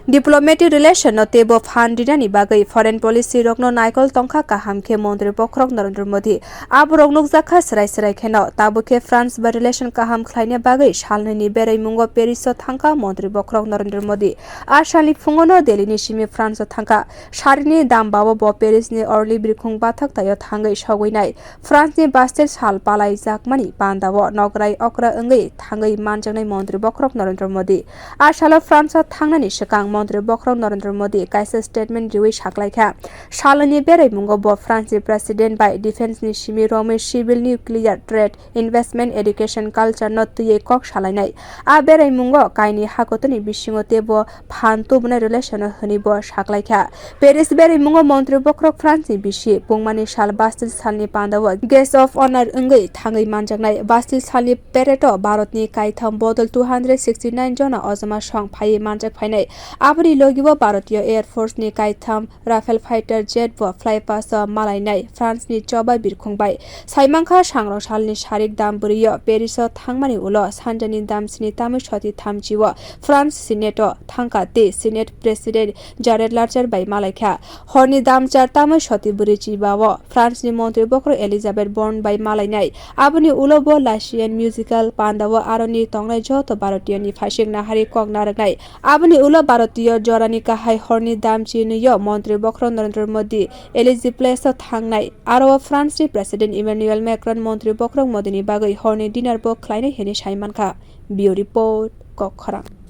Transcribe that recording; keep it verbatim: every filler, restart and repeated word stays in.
Diplomatic relation no teibo phan rinani bagwi foreign policy rokno naikol tongkha kaham khe Montri Bokhorok Narendra Modi. Aborok nukjakha swrai swrai kheno. Tabuk khe France bai relation kaham khlaina bagwi salnwini beraimungo Paris o thangkha Montri Bokhorok Narendra Modi. A salni phungono Delhi ni simi France o thangkha. Sarini dam bao bo Paris ni orli birkhung bathak taio thangwi sogwi nai. France ni Bastille sal palaijakmani pandao nograi okra wngwi thangwi manjaknai Montri Bokhorok Narendra Modi. A salo France o thangnani swkang Montri Bokhorok Narendra Modi kaisa statement riwi saklaikha. Saloni beraimungo bo France ni President bai defense ni simi romwi civil, nuclear, trade, investment, education, culture no twiwi kok salainai. A beraimungo kaini hakotoni bisingo teibo phan tubunai relation no hwnwi bo saklaikha. Paris beraimungo Montri Bokhorok France ni bisi pungmani sal Bastille salni pandao Guest of Honor wngwi thangwi manjaknai. Bastille salni parade o Bharat ni kaitham bodol two hundred sixty nine jona ojama song phaiwi manjak phainai. Aboni logi bo Bharatiya Air Force ni kaitham Rafale fighter jet bo fly past o malainai France ni choba birkhung bai. Saimankha sangrong salni sarik dam bwrwi o Paris o thangmani ulo sanjani dam sni tamwi soti thamchi o France Senate o thangkha tei Senate President Jared Larcher bai malaikha. Horni dam char tamwi soti bwrwi chiba o France ni Montri Bokhorok Elizabeth Borne bai malainai. Aboni ulo bo Lachian musical pandao aroni tongnai joto Bharatiya ni phaising nahari kok narwknai. Aboni ulo Bharatiya jorani kahai horni dam chinwi o Montri Bokhorok Narendra Modi Elysee Place o thangnai. Aro o France ni President Emmanuel Macron Montri Bokhorok Modi ni bagwi horni dinner bo khlainai hwnwi sai mankha. Bureau Report, Kokkhorang.